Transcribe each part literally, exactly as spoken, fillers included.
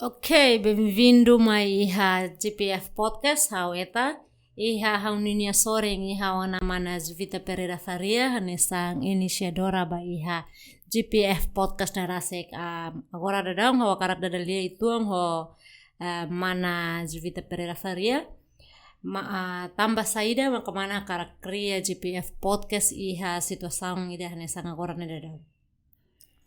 Ok, bem-vindo mai iha G P F Podcast, ha'u Eta. Iha ha'u-nia sorin iha ona mana Juvita Pereira Faria, hanesan inisiadora ba iha G P F Podcast ne'e rasik. Ah, agora daudaun ha'u hakarak dada lia uitoan ho, ah, mana Juvita Pereira Faria. Ma, ah, tanba saida maka mana hakarak kria G P F Podcast iha situasaun ida hanesan agora ne'e daudaun?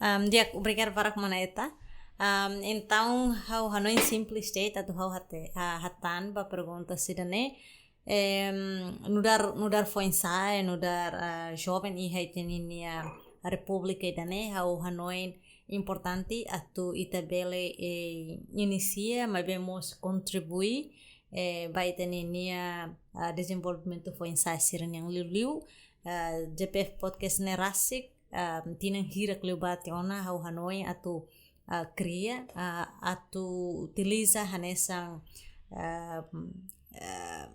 Am, di'ak, obrigada barak mana Eta. Am, entaun, ha'u hanoin simples de'it atu ha'u hate-, ah, hatán ba pergunta sira-ne'e. Em, nu'udar, nu'udar foin-sa'e, nu'udar, ah, joven iha ita-nia Repúblika ida-ne'e, ha'u hanoin importante atu ita bele, eh, inisia, maibé mós kontribui, eh, ba ita-nia, ah, dezenvolvimentu foin-sa'e sira-nian. Liuliu, ah, G P F Podcast ne'e rasik, ah, tinan hirak liubá tiha ona ha'u hanoin atu, ah, kria, ah, atu utiliza hanesan, ah, ah,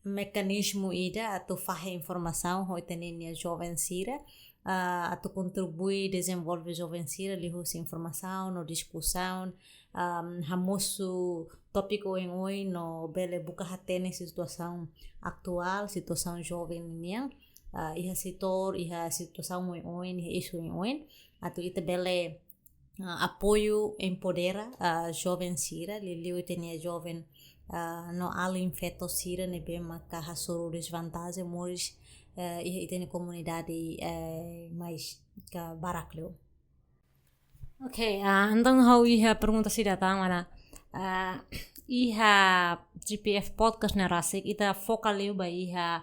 mekanizmu ida atu fahe informasaun ho ita-nia joven sira, ah, atu kontribui dezenvolve joven sira liuhusi informasaun no diskusaun, ah, hamosu tópiku oioin no bele buka hatene situasaun atuál, situasaun joven nian, ah, iha setór, iha situasaun oioin, iha isu oioin, atu ita bele, ah, apoiu, empodera, ah, joven sira, liuliu ita-nia joven, ah, no alin feto sira ne'ebé maka hasoru dezvantajen moris, eh, iha ita-nia komunidade, eh, mais ka barak liu. Ok, ah, entaun ha'u iha pergunta sira tan mana, ah, iha G P F Podcast ne'e rasik, ita foka liu ba iha,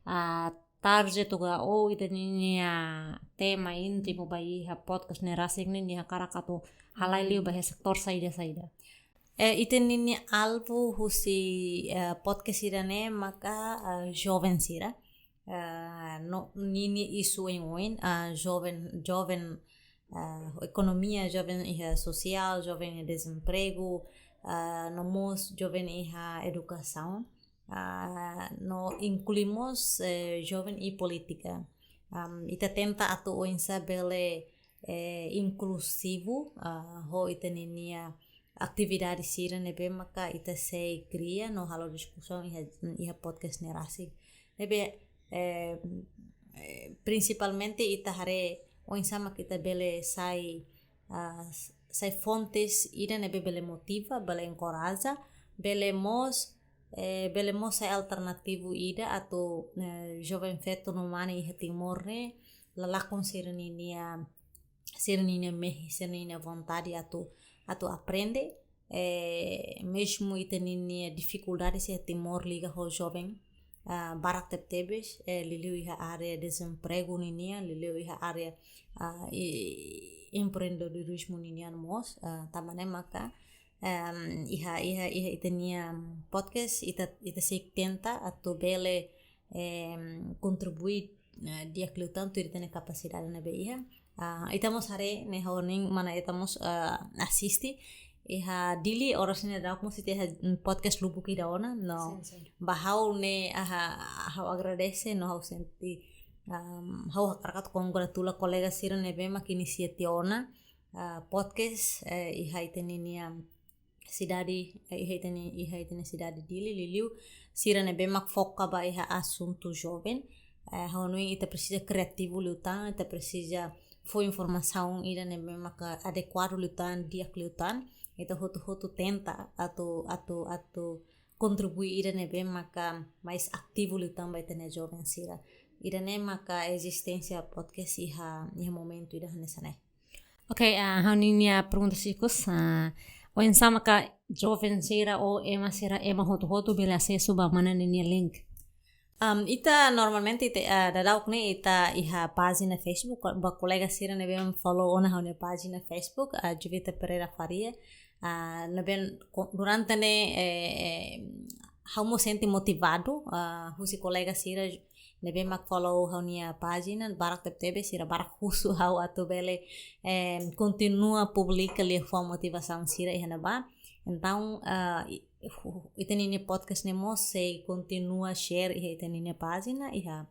ah, target ka ou ita-nia tema íntimo ba iha podcast ne'e rasik ne'e, nia hakarak atu halai liu ba iha setór saida-saida? Eh, ita-nia alvu husi, eh, podcast sira-ne'e maka, eh, joven sira. Eh, no, ninia isu oioin, eh, joven, joven, eh, ekonomia, joven iha sosiál, joven iha dezempregu, eh, no mós joven iha edukasaun, ah, no inklui mós, eh, joven iha polítika. Am, ita tenta atu oinsá bele, eh, inkluzivu, ah, ho ita-nia atividade sira ne'ebé maka ita sei kria no halo diskusaun iha, iha podcast ne'e rasik. Ne'ebé, eh, eh, prinsipalmente ita haree oinsá maka ita bele sai, ah, sai fontes ida ne'ebé bele motiva, bele enkoraja, bele mós, eh, bele mós sai alternativu ida atu, eh, joven feto no mane iha Timor ne'e la lakon sira-ninia, sira-ninia mehi, sira-ninia vontade atu, atu aprende, eh, mezmu ita-ninia difikuldade iha Timor liga ho joven, ah, barak tebetebes, eh, liuliu iha área dezempregu ninian, liuliu iha área, ah, i-, empreendedorizmu ninian mós, ah, tanba ne'e maka, em, iha, iha, iha ita-nia podcast, ita, ita sei tenta atu bele, em, kontribui, eh, di'ak liután tuir ita-nia kapasidade ne'ebé iha. Ah, ita mós haree ne'e ha'u hanoin mana Eta mós, ah, asiste. Iha Dili oras ne'e daudauk mós ita iha, mm, podcast lubuk ida ona, no. Sin, sin. Ba ha'u ne'e, ah, ha'u agradese, no ha'u sente, am, ha'u hakarak atu kongratula kolega sira ne'ebé mak inisia tiha ona, ah, podcast, eh, iha ita-nia sidade, eh, iha ita-nia, iha ita-nia sidade Dili, liuliu sira ne'ebé mak foka ba iha asuntu joven. Eh, ha'u hanoin ita presiza kriativu liután, ita presiza fó informasaun ida ne'ebé maka adekuadu liután, di'ak liután. Ita hotu-hotu tenta atu, atu, atu kontribui ida ne'ebé maka mais ativu liután ba ita-nia joven sira. Ida-ne'e maka ezisténsia podcast iha, iha momentu ida hanesan ne'e. Ok, ah, ha'u-nia pergunta ikus, ah, oinsá maka joven sira ou ema sira, ema hotu-hotu bele asesu ba mana ninia link? Am, ita normalmente ita, ah, daudauk ne'e ita iha pájina Facebook, ba kolega sira ne'ebé follow ona ha'u-nia pájina Facebook, ah, Juvita Pereira Faria. Ah, ne'ebé ko-, durante ne'e, eh, eh, ha'u mós sente motivadu, ah, husi kolega sira ne'ebé mak follow ha'u-nia pájina, barak tebetebes, sira barak husu ha'u atu bele, em, kontinua publika liafuan motivasaun sira iha ne'ebá. Entaun, ah, i-, hu-, ita-nia podcast ne'e mós sei kontinua share iha ita-nia pájina, iha,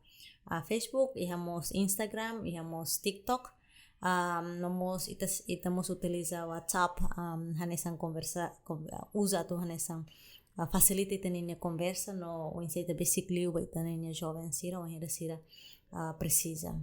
ah, Facebook, iha mós Instagram, iha mós TikTok. Um, no mós ita, ita mós utiliza WhatsApp, um, hanesan konversa, kon-, uza atu hanesan, uh, fasilita ita-nia konversa, no oinsá ita besik liu ba ita-nia joven sira, wainhira sira, uh, presiza.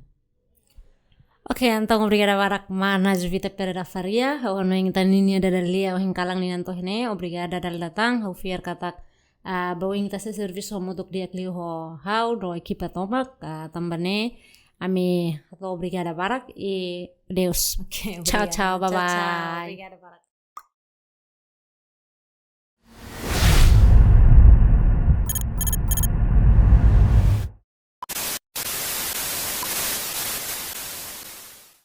Oke, entaun obrigada barak mana Juvita Pereira Faria, ho ita-nia dada lia ohin kalan nian to'o iha ne'e, obrigada dala ida tan, ha'u fiar katak, ah, ba oin ita sei servisu hamutuk di'ak liu ho ha'u, ho ekipa tomak, ah, tanba ne'e, ami hato'o obrigada barak, i adeus. Oke, tchau, obrigada. Tchau, tchau, bye bye. Obrigada barak.